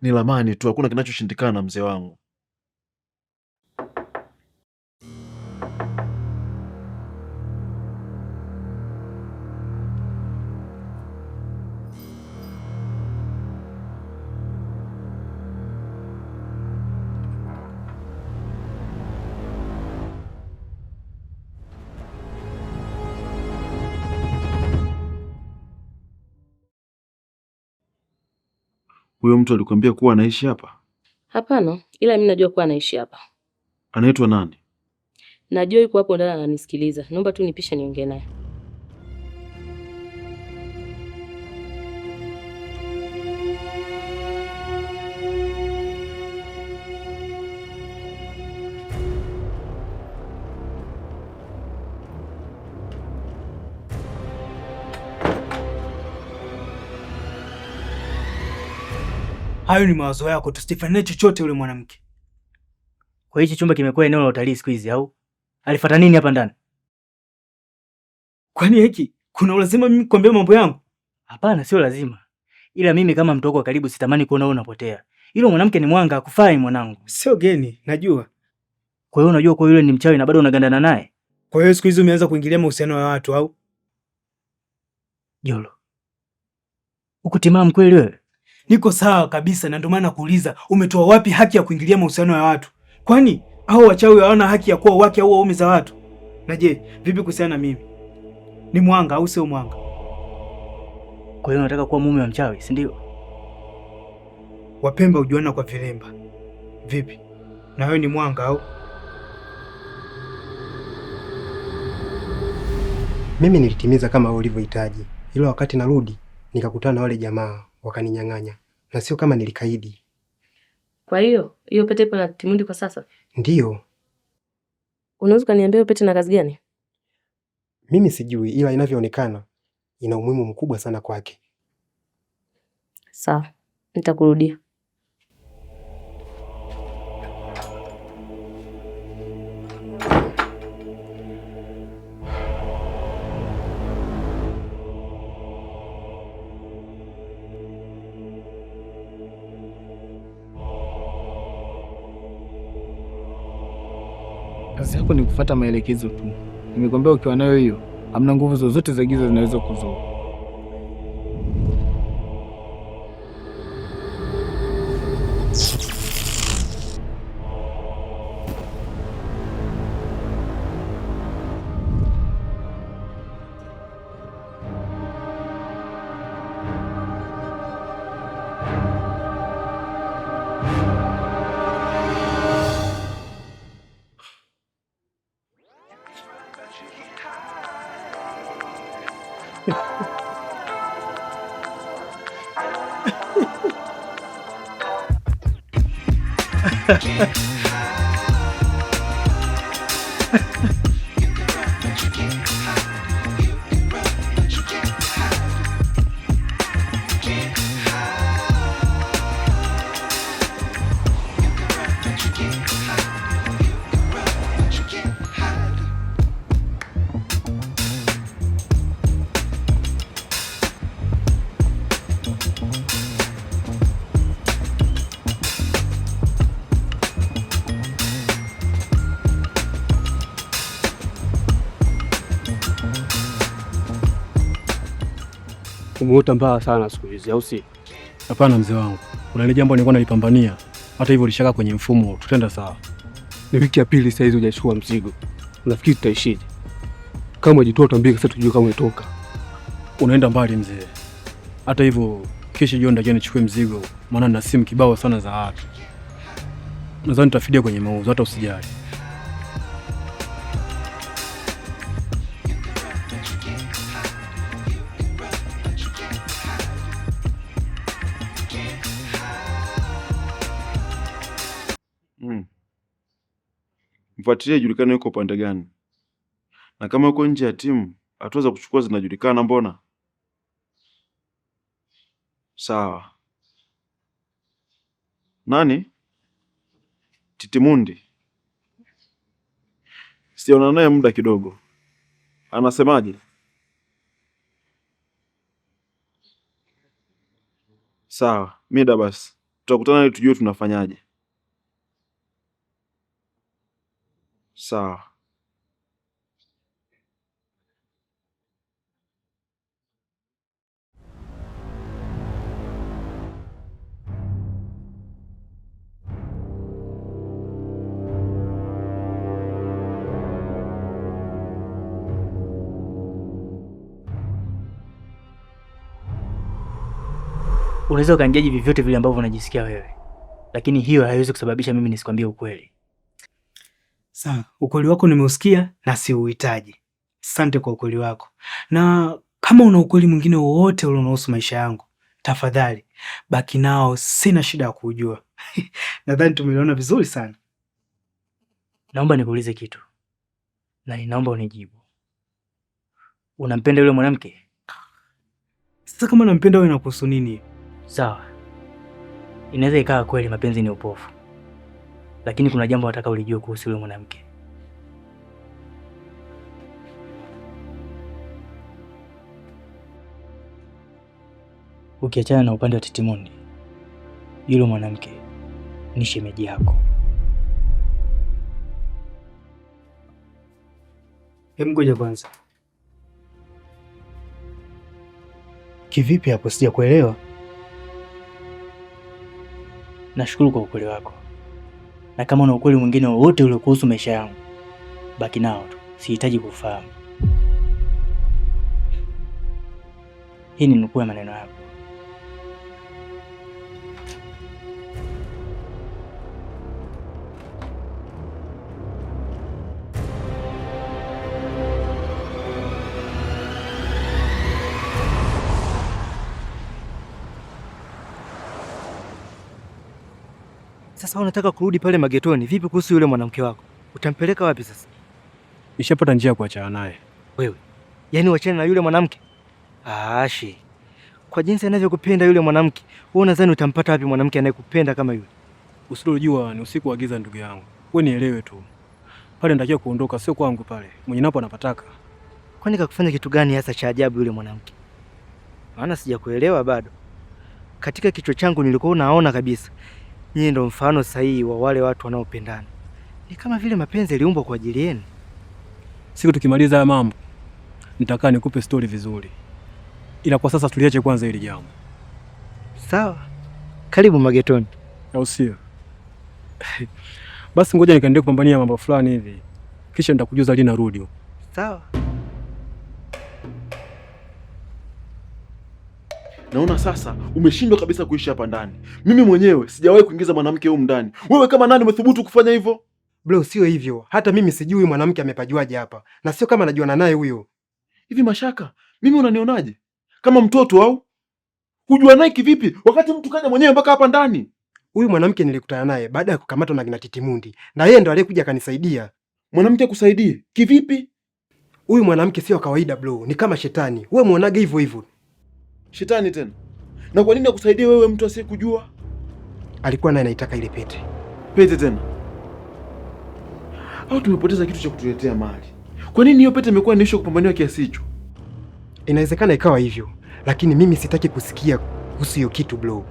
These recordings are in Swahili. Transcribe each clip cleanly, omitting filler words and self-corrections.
Ni lamani tu, hakuna kinachoshindikana mzee wangu. Huyo mtu alikwambia kuwa anaishi hapa? Hapana, ila mimi najua kuwa anaishi hapa. Anaitwa nani? Najua yuko hapo ndani ananisikiliza. Naomba tu nipishe niongee naye. Hayo ni mawazo yako, tusifanyie chochote yule mwanamke. Kwa hichi chumba kimekuwa eneo la utalii siku hizi au? Alifuata nini hapa ndani? Kwani hiki kuna ulazima mimi kuambia mambo yangu? Hapana, sio lazima. Ila mimi kama mtu wako wa karibu sitamani kuona wewe unapotea. Yule mwanamke ni mwanga, hakufai mwanangu. Sio geni, najua. Kwa hiyo unajua kwa yule ni mchawi na bado unagandana naye? Kwa hiyo siku hizi umeanza kuingilia mahusiano ya watu au? Jolo, uko timamu kweli wewe? Niko sawa kabisa, na ndio maana nakuuliza umetoa wapi haki ya kuingilia mahusiano ya watu? Kwani hao wachawi hawana haki ya kuwa wake au waume za watu? Na je, vipi kuhusiana na mimi? Ni mwanga au sio mwanga? Kwa hiyo unataka kuwa mume wa mchawi, si ndio? Wapemba hujuana kwa vilemba. Vipi? Na wewe ni mwanga au? Mimi nilitimiza kama ulivyohitaji, ila wakati narudi nikakutana na wale jamaa wakaninyang'anya, na sio kama nilikaidi. Kwa hiyo hiyo pete ipo na Timundi kwa sasa? Ndiyo. Unaweza ukaniambia hiyo pete na kazi gani? Mimi sijui, ila inavyoonekana ina umuhimu mkubwa sana kwake. Sawa, nitakurudia. Kazi yako ni kufuata maelekezo tu. Nimekwambia ukiwa nayo hiyo, hamna nguvu zozote za giza zinaweza kuzuru. Umeota mbaya sana siku hizi, au si? Hapana mzee wangu, kuna ile jambo nilikuwa nalipambania. Hata hivyo lishaka kwenye mfumo, tutenda sawa. Ni wiki ya pili sasa hizi hujachukua mzigo, unafikiri tutaishije? Kama unajitoa tuambie, sasa tujue kama umetoka. Unaenda mbali mzee. Hata hivyo kesho jioni nitakuja nichukue mzigo, maana nina simu kibao sana za watu. Nadhani nitafidia kwenye mauzo, hata usijali. Mfuatilie ijulikane yuko upande gani, na kama yuko nje ya timu, hatua za kuchukua zinajulikana. Mbona sawa. Nani Titimundi? Sijaonana naye muda kidogo, anasemaje? Sawa, mida basi. Tutakutana ili tujue tunafanyaje. Sawa. Unaweza ukanijaji vyovyote vile ambavyo unajisikia wewe, lakini hiyo haiwezi kusababisha mimi nisikwambie ukweli. Sawa, ukweli wako nimeusikia na siuhitaji. Asante kwa ukweli wako, na kama una ukweli mwingine wowote ule unahusu maisha yangu, tafadhali baki nao, sina shida ya kuujua. Nadhani tumeliona vizuri sana. Naomba nikuulize kitu na ninaomba unijibu. Unampenda yule mwanamke? Sasa kama nampenda wewe, inakuhusu nini? Sawa, inaweza ikawa kweli mapenzi ni upofu, lakini kuna jambo nataka ulijue kuhusu yule mwanamke. Ukiachana na upande wa Titimondi, yule mwanamke ni shemeji yako. Hem, ngoja kwanza. Kivipi hapo? Sijakuelewa. Nashukuru kwa ukweli wako, na kama una ukweli mwingine wowote ule kuhusu maisha yangu, baki nao tu, sihitaji kufahamu. Hii ni nukuu ya maneno yako. Sasa unataka kurudi pale magetoni, vipi kuhusu yule mwanamke wako? Utampeleka wapi sasa? Nishapata njia ya kuachana naye. Wewe yaani wachane na yule mwanamke? Ashi, kwa jinsi anavyokupenda yule mwanamke, wewe unadhani utampata wapi mwanamke anayekupenda kama yule? Usilojua ni usiku wa giza, ndugu yangu. Wewe nielewe tu. Pale natakiwa kuondoka, sio kwangu pale. Mwenye napo anapataka. Kwani kakufanya kitu gani hasa cha ajabu yule mwanamke? Maana sijakuelewa bado. Katika kichwa changu nilikuwa naona kabisa nyinyi ndo mfano sahihi wa wale watu wanaopendana. Ni kama vile mapenzi yaliumbwa kwa ajili yenu. Siku tukimaliza haya mambo, nitakaa nikupe story vizuri. Ila kwa sasa tuliache kwanza hili jambo. Sawa, karibu magetoni. Au sio? Basi ngoja nikaendelee kupambania mambo fulani hivi. Kisha nitakujuza lini narudi. Sawa. Naona sasa umeshindwa kabisa kuishi hapa ndani. Mimi mwenyewe sijawahi kuingiza mwanamke humu ndani. Wewe kama nani umethubutu kufanya hivyo? Bro, sio hivyo. Hata mimi sijui mwanamke amepajuaje hapa, na sio kama najuana naye huyo. Hivi Mashaka, mimi unanionaje? Kama mtoto au? Hujua naye kivipi wakati mtu kaja mwenyewe mpaka hapa ndani? Huyu mwanamke nilikutana naye baada ya kukamatwa na kina Titimundi, na yeye ndo aliyekuja akanisaidia. Mwanamke akusaidie kivipi? Huyu mwanamke sio kawaida bro, ni kama shetani. Wewe muonage hivyo hivyo. Shetani tena? Na kwa nini akusaidie wewe mtu asiyekujua? Alikuwa naye anaitaka ile pete. Pete tena? Au tumepoteza kitu cha kutuletea mali? Kwa nini hiyo pete imekuwa ni issue kupambaniwa kiasi hicho? Inawezekana ikawa hivyo, lakini mimi sitaki kusikia kuhusu hiyo kitu bro.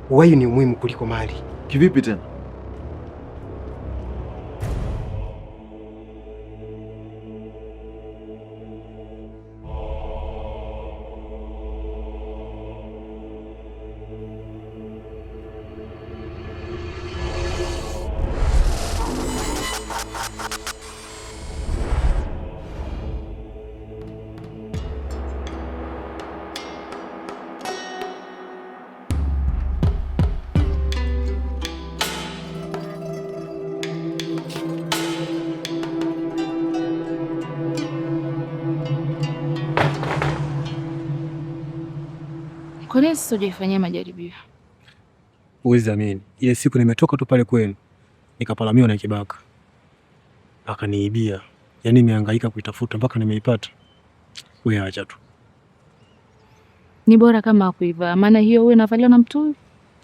Uhai ni muhimu kuliko mali. Kivipi tena? Kwa nini sasa hujaifanyia majaribio? Huwezi amini, ile siku nimetoka tu pale kwenu nikapalamiwa na kibaka, akaniibia. Yaani nimehangaika kuitafuta mpaka nimeipata. Wewe acha tu. Ni bora kama hakuivaa, maana hiyo huwa inavaliwa na mtu huyu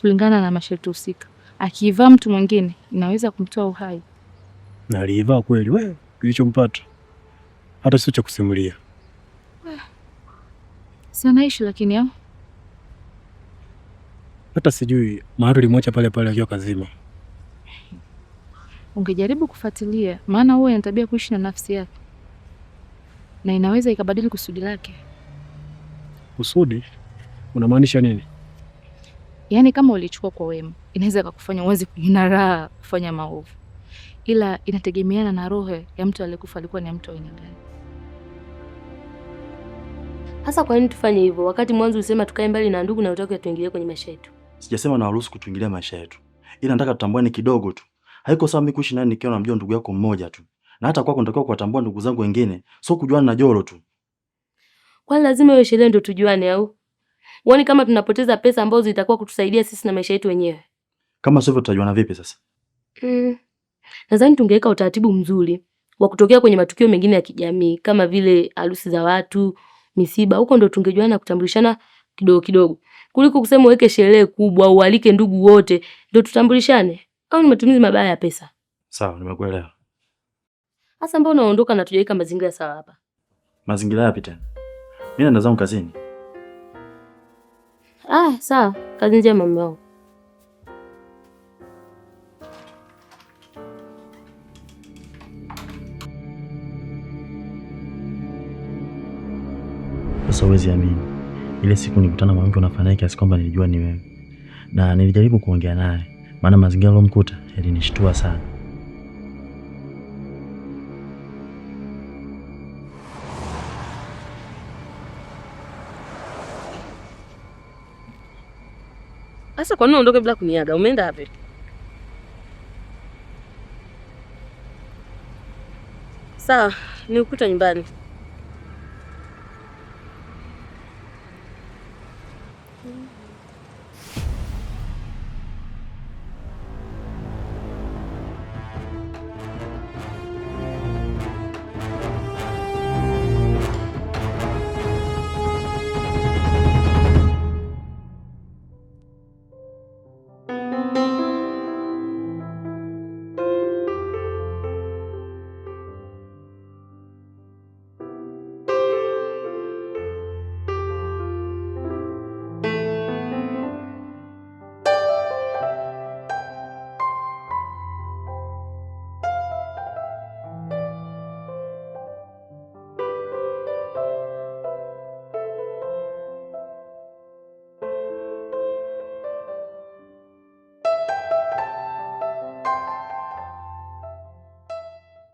kulingana na masharti husika. Akiivaa mtu mwingine inaweza kumtoa uhai. Na aliivaa kweli. Wewe kilichompata hata sio cha kusimulia. Si anaishi lakini au? Hata sijui, maana tulimwacha pale pale akiwa kazima. Ungejaribu kufuatilia, maana huwa ina tabia kuishi na nafsi yake na inaweza ikabadili kusudi lake. Kusudi? Unamaanisha nini? Yaani kama ulichukua kwa wema, inaweza ikakufanya uweze kuona raha kufanya maovu, ila inategemeana na roho ya mtu aliyekufa alikuwa ni mtu aina gani. Hasa kwa nini tufanye hivyo wakati mwanzo ulisema tukae mbali na ndugu na utaki tuingilie kwenye maisha yetu? Sijasema nawaruhusu kutuingilia maisha yetu, ila nataka tutambuane kidogo tu. Haiko sawa mimi kuishi naye nikiwa namjua ndugu yako mmoja tu, na hata kwako natakiwa kuwatambua ndugu zangu wengine, sio kujuana na Joro tu. Kwani lazima iwe sherehe ndio tujuane au? Uone kama tunapoteza pesa ambazo zitakuwa kutusaidia sisi na maisha yetu wenyewe. Kama sivyo tutajuana vipi sasa? Nadhani tungeweka utaratibu mzuri wa kutokea kwenye matukio mengine ya kijamii kama vile harusi za watu, misiba, huko ndo tungejuana na kutambulishana kidogo kidogo, kuliko kusema uweke sherehe kubwa ualike ndugu wote ndo tutambulishane. Au ni matumizi mabaya ya pesa. Sawa, nimekuelewa. Sasa mbona unaondoka na tujaweka mazingira sawa hapa? Mazingira yapi tena? Mimi naenda zangu kazini. Ah, sawa. Kazi njema mume wangu. Sasa huwezi amini, ile siku nilikutana na mwanamke unafanana kiasi kwamba nilijua ni wewe, na nilijaribu kuongea naye, maana mazingira aliyomkuta yalinishtua sana. Sasa kwa nini uondoke bila kuniaga? Umeenda wapi? Sawa, nikukuta nyumbani.